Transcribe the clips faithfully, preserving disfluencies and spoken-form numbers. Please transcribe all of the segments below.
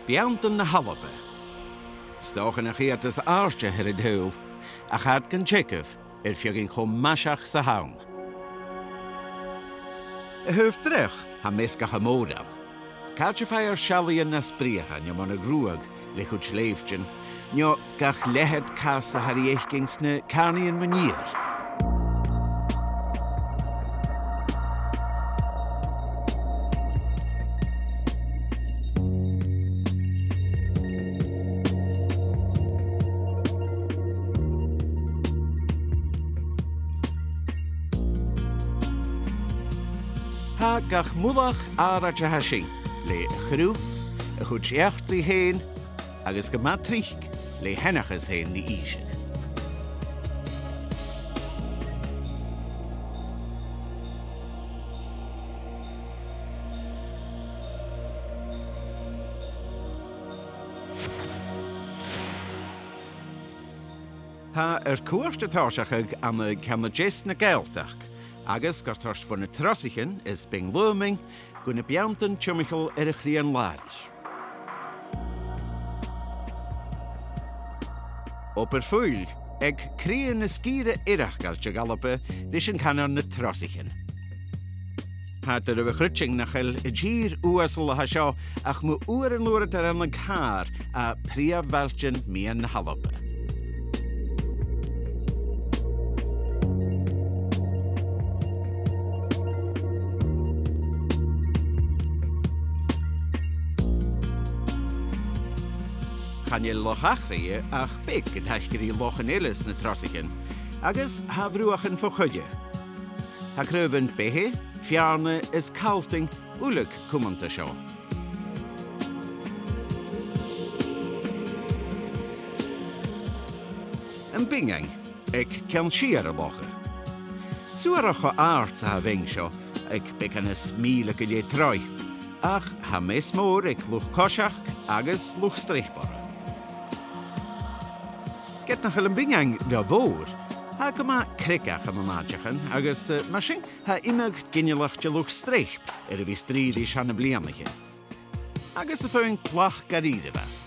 Beanntan na h-Alba. 'S dòcha nach iad as àirde air an t-saoghal, ach tha iad gun teagamh air feadhainn cho maiseach 's a th' ann. A thaobh dreach, tha measgachadh mòr ann. Càit am faighear seallaidhean nas brèagha no mun a' ghruag le cuid leughaidean, no gach leathad cas a tha ri fhaicinn sna càrnaidhean mun iar. Tha gach mullach àraid a tha sin le a chruth, a chuid eachdraidh fhèin, agus gu math tric le sheanchas fhèin ri innse. Tha ar cuairt a' tòiseachadh ann an ceann a deas na Gàidhealtachd, agus gur toirt bho na Trosaichean is Beinn Luamainn gu na beanntan timcheall air a' Chrian Làraich. Obair fuil aig cridhe na sgìre eireachdail de dh'Alba ris an canar na Trosaichean. Tha e doirbh a chreidsinn nach eil an tìr uasal a tha seo ach mu uairean luath air an càr à prìomh bhailtean meadhan na h-Alba. Chan eil Loch Eachdraidh ach beag an taca ri lochan eile sna Trosaichean, agus tha bruachan fo choire. Tha craobhan beatha, feàrna is cailtean uileag cumanta seo. Am Binnean, aig ceann siar an locha. Suarach cho àrd 's a tha a' bheinn seo, aig beagan is mìle gu leth troigh, ach tha meas mòr aig luchd-coiseachd agus luchd-streap oirre. Ged nach eil am Binnean ro mhòr, tha e gu math creagach ann an àiteachan agus, eh, mar sin, tha iomadh ginealach de luchd-streap air a bhith a' strì ris anns na bliadhnaichean. Agus a' faighinn tlachd dha-rìribh às.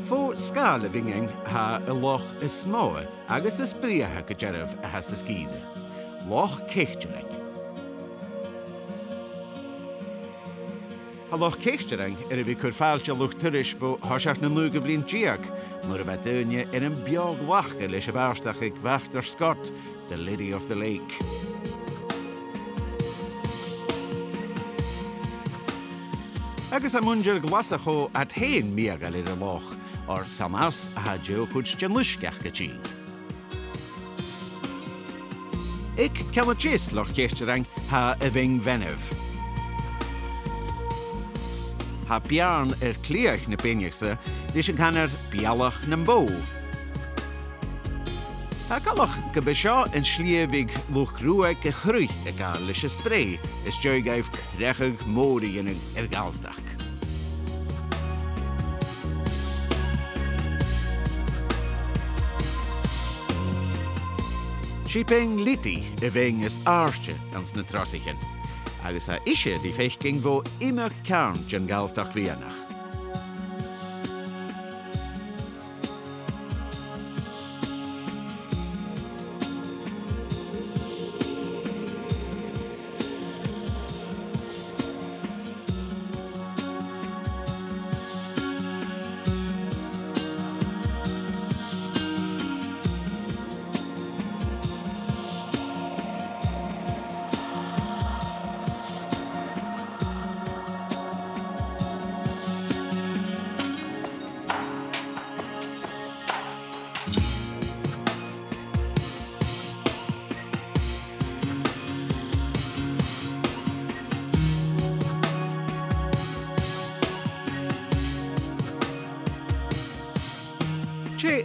Fo sgàil a' Bhinnein tha an loch as motha agus as brèagha gu dearbh a tha san sgìre, Loch Ceitearain. Tha Loch Ceitearain air a bhith a' cur fàilte luchd-turais bho thoiseach na naoidheamh linn deug, nuair a bha daoine air am beò-ghlacadh leis a' bhàrdachd aig Walter Scott, The Lady of the Lake. Agus tha muinntir Ghlaschu iad fhèin meadhanach air an loch, oir 's ann às a tha deagh chuid den uisge aca a' tighinn. Aig ceann a deas Loch Ceitearain tha a' Bheinn Mhanaibh. Tha beàrn air cliathaich na beinne-sa ris an canar Bealach nam Bò. Tha e coltach gum b' e seo an slighe a bhiodh luchd-ruadh a' chruidh a' gabhail leis an t-sreath, às dèidh dhaibh creachadh mòr a dhèanamh air Gàidhealtachd. Is i Beinn Lididh a' bheinn as àirde anns na Trosaichean, agus tha ise ri faicinn bho iomadh ceàrn den Ghàidhealtachd mheadhanach.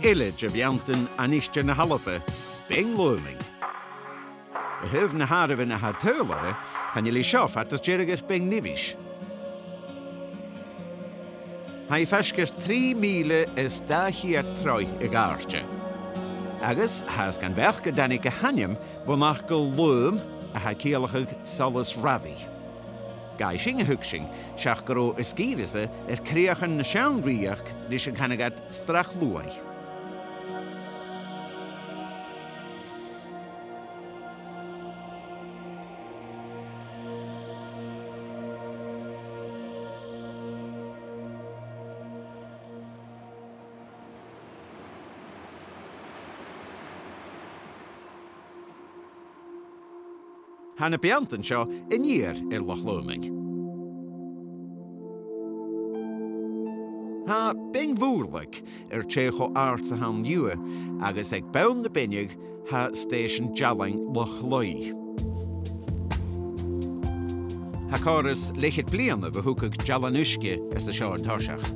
eile de bheanntan Aithnichte na h-Alba, Beinn Lomainn. A thaobh nan àireamhan a tha a' tadhal oirre, chan eil i seo fada air deireadh air Beinn Nibheis. Tha i faisg air trì mìle is dà cheud troigh a dh'àirde. Agus tha e gu math beag gun tàinig a h-ainm bhon fhacal lom a tha a' ciallachadh solas rabhaidh. Gabhaidh sinn a thuigsinn, seach gun robh an sgìre-sa air crìochan na seann rìoghachd ris an canadh iad Srath Chluaidh. Tha na beanntan seo an iar air Loch Lomainn. Tha Beinn Mhòrlaig air tè cho àrd 's a th' ann an-diugh, agus aig bonn na beinne tha stèisean dealain Loch Laoigh. Tha còrr is leth-cheud bliadhna bho thugadh dealan uisge às an seo an toiseach.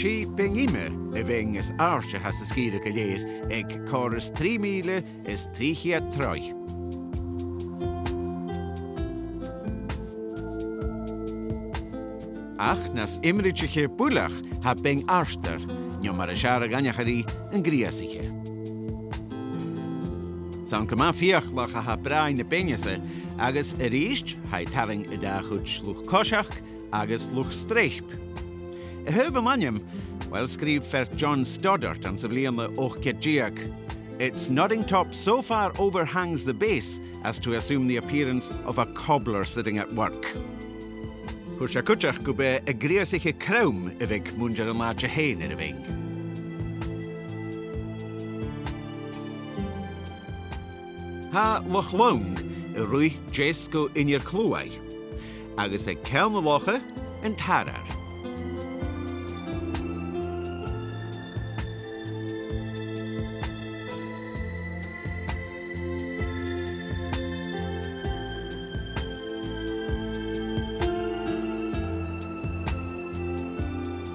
'S i Beinn Ime a' bheinn as àirde a th' anns an sgìre gu lèir, aig còrr is trì mìle is trì cheud troigh. Ach nas iomraidiche buileach tha Beinn Artair, no mar as fheàrr a dh'aithnichear i, an Grìosaiche. 'S ann gu math fiaclach a tha bràigh na beinne-sa, agus a-rithist tha i a' tarraing an dà chuid luchd-coiseachd agus luchd-streap. A thaobh an ainm, uill, sgrìobh fear John Stoddart anns a' bhliadhna ochd ceud deug, "Its nodding top so far overhangs the base as to assume the appearance of a cobbler sitting at work." Thuirt e cuideachd gum b' e a' Ghrìosaiche crom a bhiodh muinntir an àite fhèin air a' bheinn. Tha Loch Long a' ruith deas gu Inbhir Chluaidh, agus aig ceann an locha an Tarrair.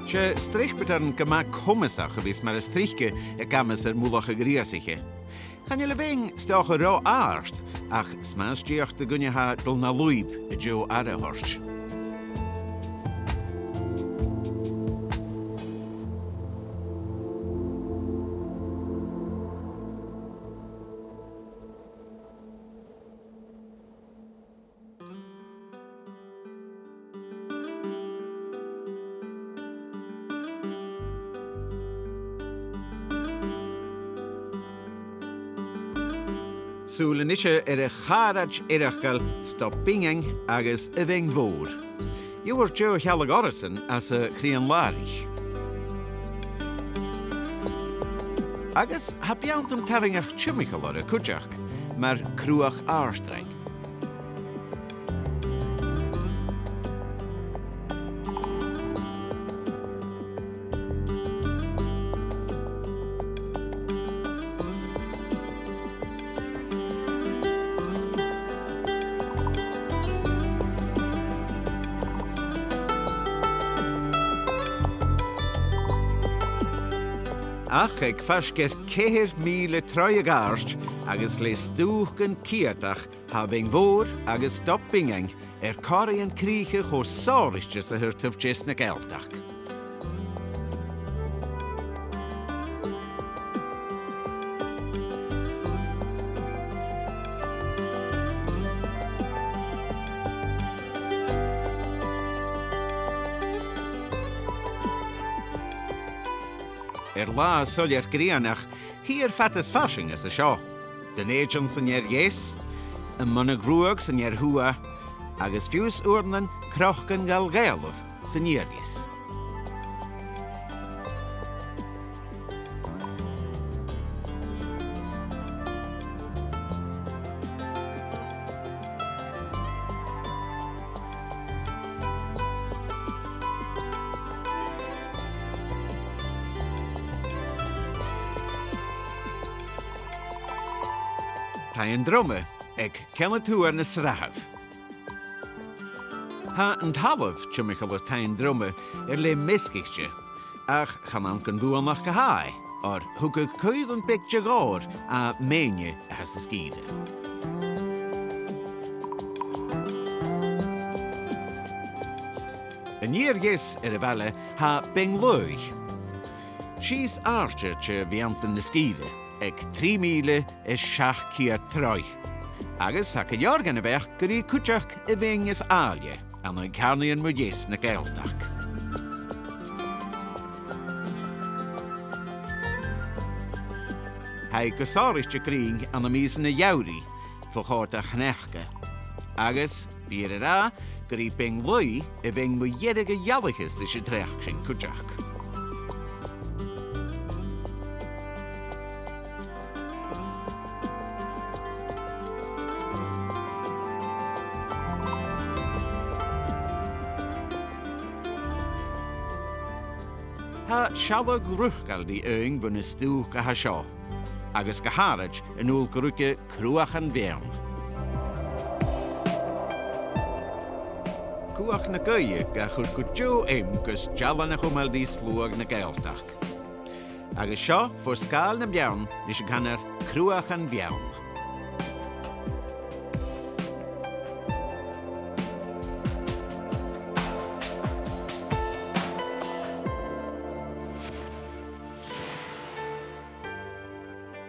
'S e streapadair gu math comasach a bhios mar as trice ag amas air mullach a' Ghrìosaiche. Chan eil a' bheinn 's dòcha ro àrd, ach 's math as dèidh do dhuine a tha a' dol na lùib an deagh aire a thoirt. Sùil a-nise air a' chàraid eireachdail Stob Binnein agus a' Bheinn Mhòr. Gheibhear deagh shealladh orrasan anns a' Chrian Làraich. Agus tha beanntan tarraingeach timcheall oirre cuideachd, mar Cruach Àrdrain. 'S e faisg air ceithir mìle troigh a dh'àirde agus le stùcan ciatach a tha Beinn Mhòr agus Stob Binnein air còmhraidhean crìche cho sònraichte 's a th' air taobh deas na Gàidhealtachd. Air latha soilleir grianach, thiar fad is farsaing às a seo. Dùn Èideann san ear-dheas, am Mona Ghruag san ear-thuath, agus fiù 's uaireannan Cnoc an Gall Ghailbh san iar-dheas. Taigh an Droma, aig ceann a tuath na sràid. Tha an talamh timcheall air Taigh an Droma air leth measgaichte, ach chan ann gun bhuannachd a tha e, oir thugadh cuireadh beag de dh'òr à mèinne a tha san sgìre. An iar dheas air a' bhaile tha Beinn Laoigh. Sìos àirde de mheadhan na sgìre, aig trì mìle is seachd ceud troigh. Agus tha gu leòr dhen a' bheachd gur i cuideachd a' bheinn as àille ann an ceàrnaidhean mu dheas na Gàidhealtachd. Tha i gu sònraichte grinn ann am mìosan a' gheamhraidh, fo chomhair a' chneacaidh. Agus, bidh iad ag ràdh gur e Beinn Laoigh a' bheinn mu dheireadh a dh'fhalaicheas leis an t-sneachd sin cuideachd. Tha sealladh rùisgte ri fhaighinn bhon an stuth a tha seo, agus gu h-àraid an uair gu ruige Cruachan Bheann. Cuach na gaoithe ga chur gu deagh fheum gus dealan a chumail ri sluagh na Gàidhealtachd. Agus seo fo sgàil nam beann leis an canar Cruachan Bheann.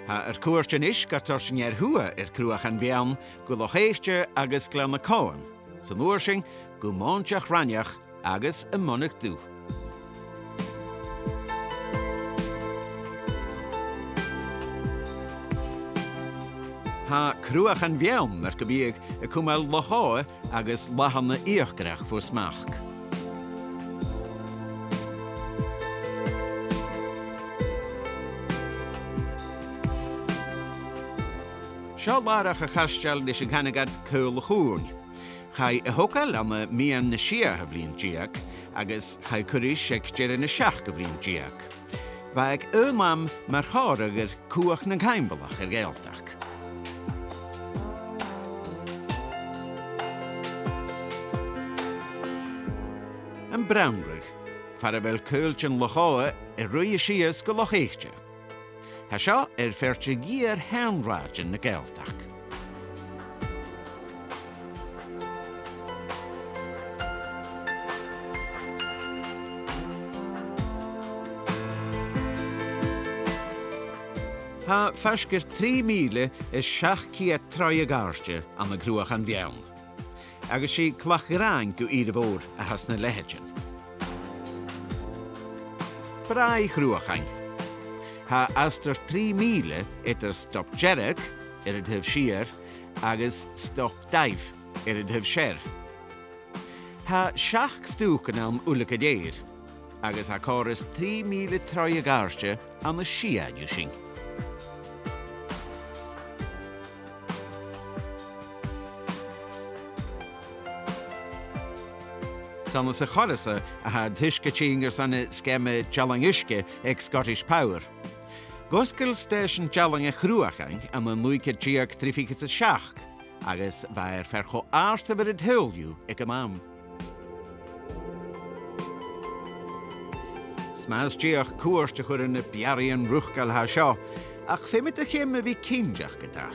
Tha ar cuairt a-nis gar toirt sinn air tuath air Cruachan Bheann gu Loch Èite agus Gleanna Comhann, 's an uair sin gu Mòinteach Raineach agus am Monnadh Dubh. Tha Cruachan Bheann, mar gum biodh, a' cumail Loch Obha agus Lathanna Ìochdarach fo smachd. Seo làrach a' chaisteil leis an canar iad Caol a' Chùirn. Chaidh a thogail ann am meadhan na siathamh linn deug, agus chaidh cur ris aig deireadh na seachdamh linn deug. Bha e aig aon àm mar chòmhradh air Cuach nan Caimbeulach air Gàidhealtachd. Am Brannradh, far a bheil caoltean Loch Obha a' ruith sìos gu Loch Èite. Tha seo air fear de dh'fhìor sheann rathaidean na Gàidhealtachd. Tha faisg air trì mìle is seachd ceud troigh a dh'àirde ann an Cruachan Bheann, agus 's e Clach Ghràin gu ìre mhòr a th' anns na leithid sin. Bràigh Chruachain. Tha astar trì mìle eadar Stop Dearg, air an taobh siar, agus Stop Daimh, air an taobh sear. Tha seachd stùcan ann uile gu lèir, agus tha còrr is trì mìle troigh a dh'àirde ann an sia dhiubh sin. 'S ann às a' choire-sa a tha an t-uisge a' tighinn airson an sgeama dealan-uisge aig Scottish Power. Dh'fhosgail stèisean dealain a' Chruachain ann an naoi ceud deug trì fichead 's a seachd, agus bha e air fear cho àrd 's a bh' air an t-saoghal dhiubh aig an àm. 'S math as dèidh cuairt a chur air na bearraidhean rùisgte a tha seo, ach feumaidh tu a' cheum a bhith cinnteach ge-tà.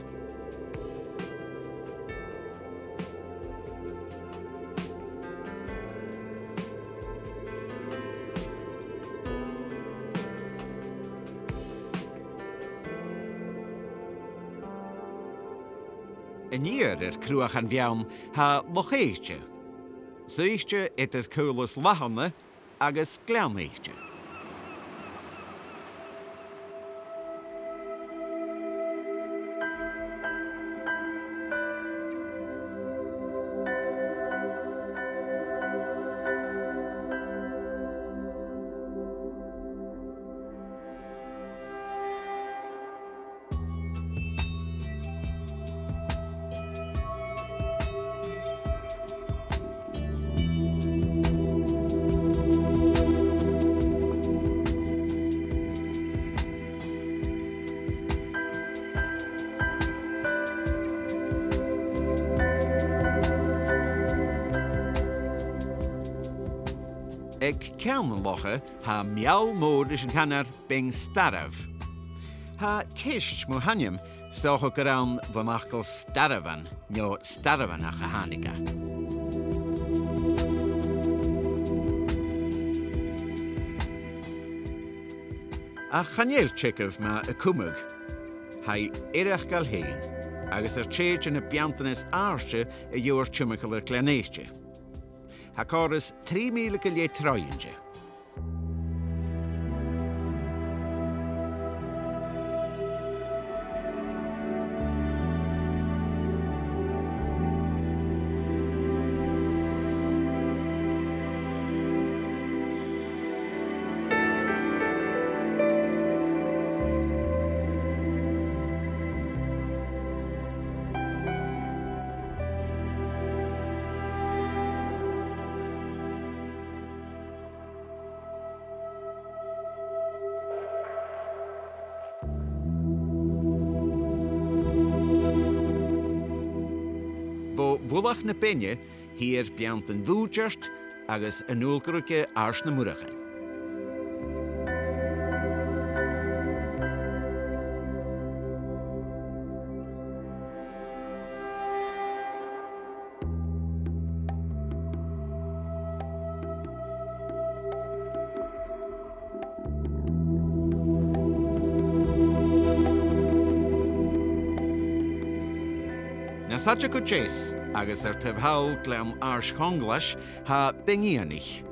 An iar air Cruachan Bheann tha Loch Èite, suidhichte eadar Caolas Lathanna agus Gleann Èite. Aig ceann an locha, tha meall mòr ris an canar Beinn Stairbh. Tha ceist mu th' ainm, 's dòcha gur ann bhon fhacal starbhan, no starbhanach a thàinig e. Ach chan eil teagamh math a cumadh. Tha i eireachdail fhèin, agus air tè de na beanntan as àirde a gheibhear timcheall air Gleann Èite. Tha còrr is trì mìle gu leth troigh innte. Bho Mhullach na Beinne, thiar beanntan Bhùidseart agus a-null gu ruige Àird nam Murchan. 'S e gu deas, agus air taobh thall Gleann Àird Chonglais, tha Beinn Fhiannaich.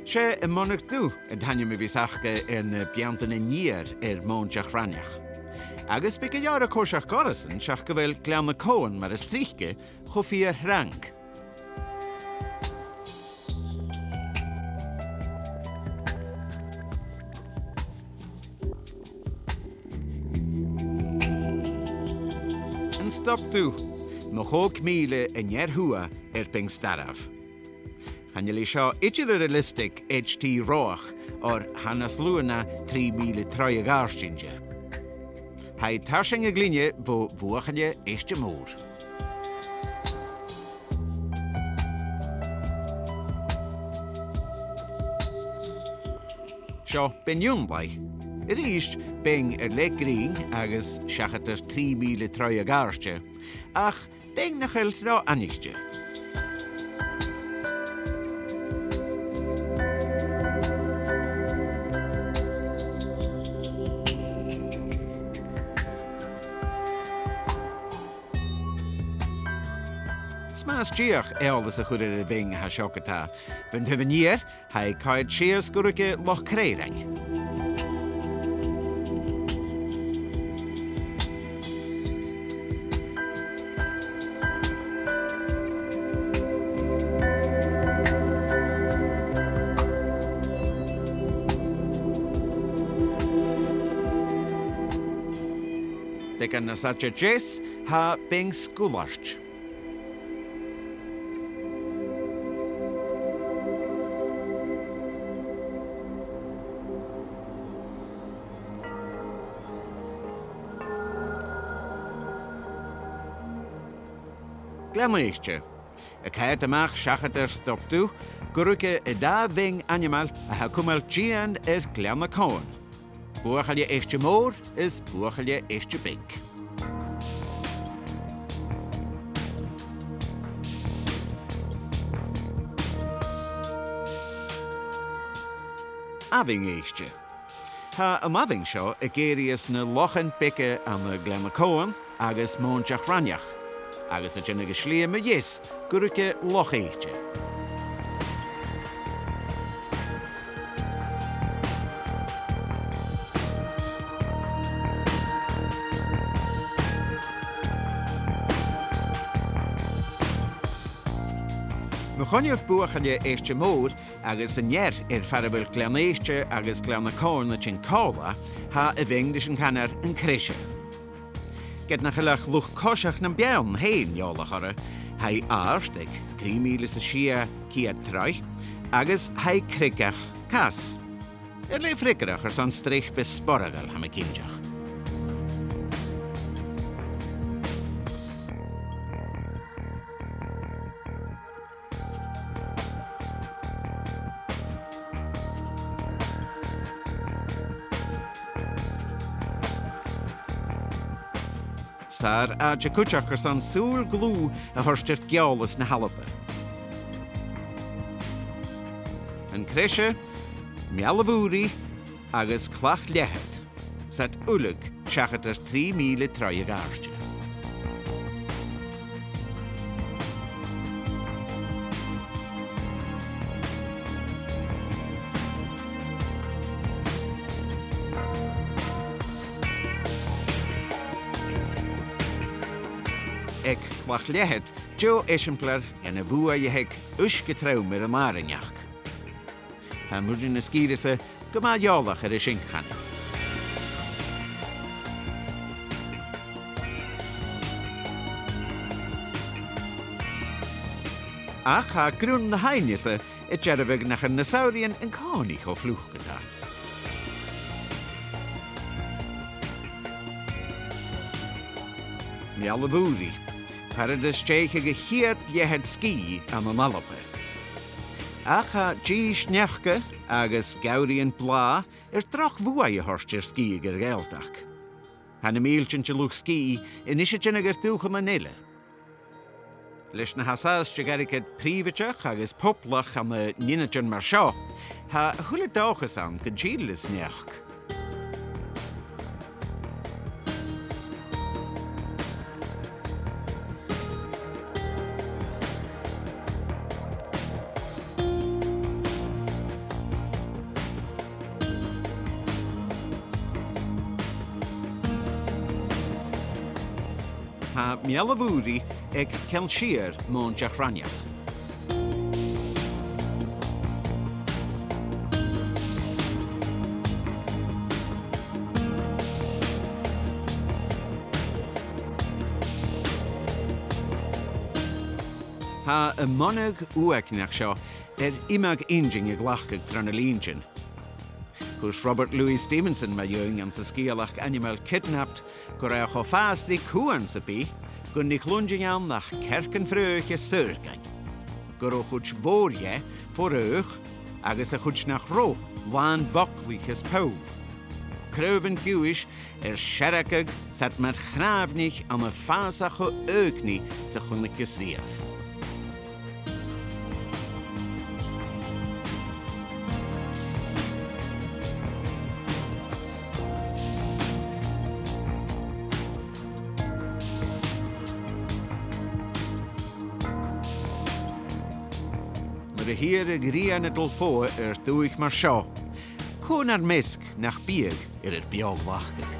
Seadh, am Monadh Dubh an t-ainm a bhios aca air na beanntan an iar air Mòinteach Raineach. Agus bidh gu leòr a' coiseachd orrasan seach gu bheil Gleann a' Chobhain mar as trice cho fìor thrang. An Stob Dubh, mu chòig mìle an ear-thuath air Beinn Stairbh. Chan eil i seo idir air an liosta aig H T Rothach, oir tha i nas lugha na trì mìle troigh a dh'àirde innte. Tha i tarsainn a' ghlinne bho Bhuachaille Èite Mòr. Seo Beinn Fhionnlaigh. A-rithist, beinn air leth grinn agus seachad air trì mìle troigh a dh'àirde. Ach beinn nach eil ro aithnichte. 'S math 's fhiach eòlas a chur air a' bheinn a tha seo ge-tà. Bhon taobh an iar, tha i a' coimhead sìos gu ruige Loch Crèirein. Beagan nas fhaide deas, tha Beinn Sgolairt. Gleann Èite. A' coimhead a-mach seachad air Stob Dubh, gu ruige an dà bheinn ainmeil a tha a' cumail dìon air Gleann a' Chobhain. Buachaille Èite Mòr is Buachaille Èite Beag. 'S e Abhainn Èite. Tha an abhainn seo ag èirigh às na lochan beaga ann an Gleann a' Chobhain agus Mòinteach Raineach, agus a' dèanamh a slighe mu dheas gu ruige Loch Èite. Mu choinneamh Buachaille Èite Mòr agus an ear air far a bheil Gleann Èite agus Gleann a' Chobhain a' tighinn còmhla, tha a' bheinn ris an canar an Creise. Ged nach eil ach luchd-coiseachd nam beann fhèin eòlach oirre, tha i àrd aig trì mìle 's a sia ceud troigh, agus tha e creagach cas. Air leth freagarrach airson sreath beag spargail, tha mi cinnteach. 'S e àite cuideachd airson sùil dlùth a thoirt air geòlas na h-Alba. An Creise, Meall a' Bhùiridh agus Clach Leathaid, 's iad uileag seachad air trì mìle troigh a dh'àirde. Aig Clach Leathaid, deagh eisimpleir dhen a' bhuaidh a th' aig uisge trom air an àrainneachd. Tha muinntir na sgìre-sa gu math eòlach air a sin, chanainn. Ach tha grunn na h-aibhne-sa a' dearbhadh nach eil na samhraidhean an-còmhnaidh cho fliuch ge-tà. Meall a' Bhùiridh, far an deach a' chiad leathad sgìth ann an Alba. Ach tha dithis-sneachda agus geamhraidhean blàth air droch bhuaidh a thoirt air sgìthean a' Ghàidhealtachd. Tha na mìltean de luchd-sgìth a-nis a' dèanamh air dùthchannan eile. Leis na tha sàs de dh'airgead prìobhaideach agus poblach ann an ionadain mar seo, tha a h-uile dòchas ann gun till an sneachd. Tha Meall a' Bhùiridh aig ceann siar Mòine Dhòmhnallach. Tha am monaidh uaigneach seo air iomadh inntinn a ghlacadh tro na linntean. Thuirt Robert Louis Stevenson mu dheidhinn anns an sgeulachd ainmeil Kidnapped gur e cho fàs ri cuan sam bith gun do chluinneadh e ann ach cearcan fraoich a' saorgain, gun robh a' chuid mhòr dheth fo fhraoch agus a' chuid nach robh làn bhoglaich is poll. Craobhan giuthais air seargadh 's iad mar chnàmhnaich ann am fàsach cho aoigneach 's a chunnacas riamh. Nuair a thèid a' ghrian a' dol fodha air dùthaich mar seo, cò nur measg nach biodh air ar beò-ghlacadh?